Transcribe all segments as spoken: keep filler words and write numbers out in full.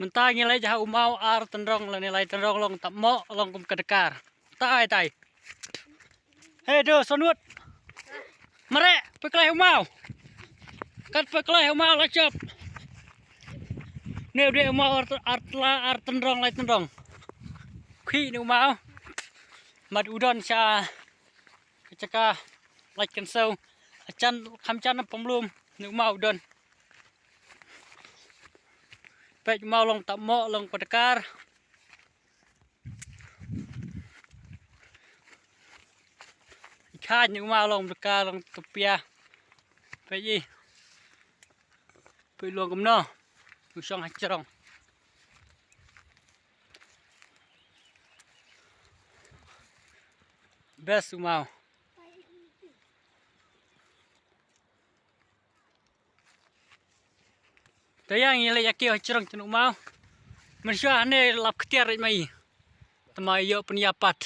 Mynta ngi leit ha u maw ar tynrong lane lai tynrong long tap mo long kum ka dakar. Tai tai. Hey do sonut. Mare, peklai u maw. Kat peklai u maw la chop. Ne u de u maw ar ar tla ar tynrong lai tynrong. Khi ne u maw. Mat u don sha ka chaka lait kan sau. Achan kham chan pom lum ne u maw u don. Pek mau long tap mo long padakar. Ikhaj ne u maw long padakar long tupia. Pek i. Pek long kumno. U song hachrong. Best u maw. Tayang i le yaki hachrong chun u maw. Mynshuwa hane lap khtiar rit mai. Tama yo pun yapat.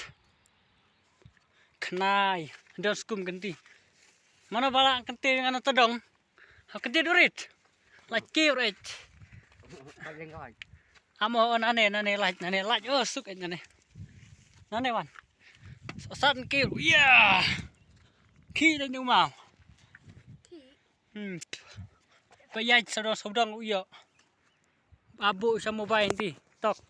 Khnai don skum kenti. Mano bala kenti ngana tadong. Ha kenti durit. Lach ki rit. Amo on ane nane lach nane lach oh suk nane. Nane wan. Sat ki ya. Ki dan u maw. Hmm. Payaj sado sodong u yo. Abu sa mobile di tok.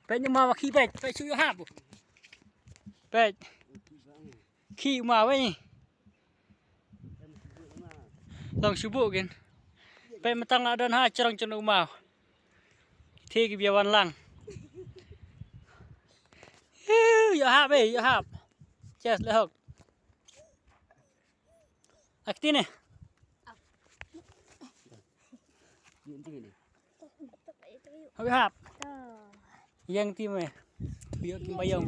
Pek ni ma wa khi pek pek su yo ha bu. Pek khi ma wei. Long su bu gin. Pek matang la don ha cherong cherong ma. Thi ki bia wan lang. Yo hap eh yo hap. Cheers le hok. Ak tine. Hap hap. Yang ti me. Yo kim bayong.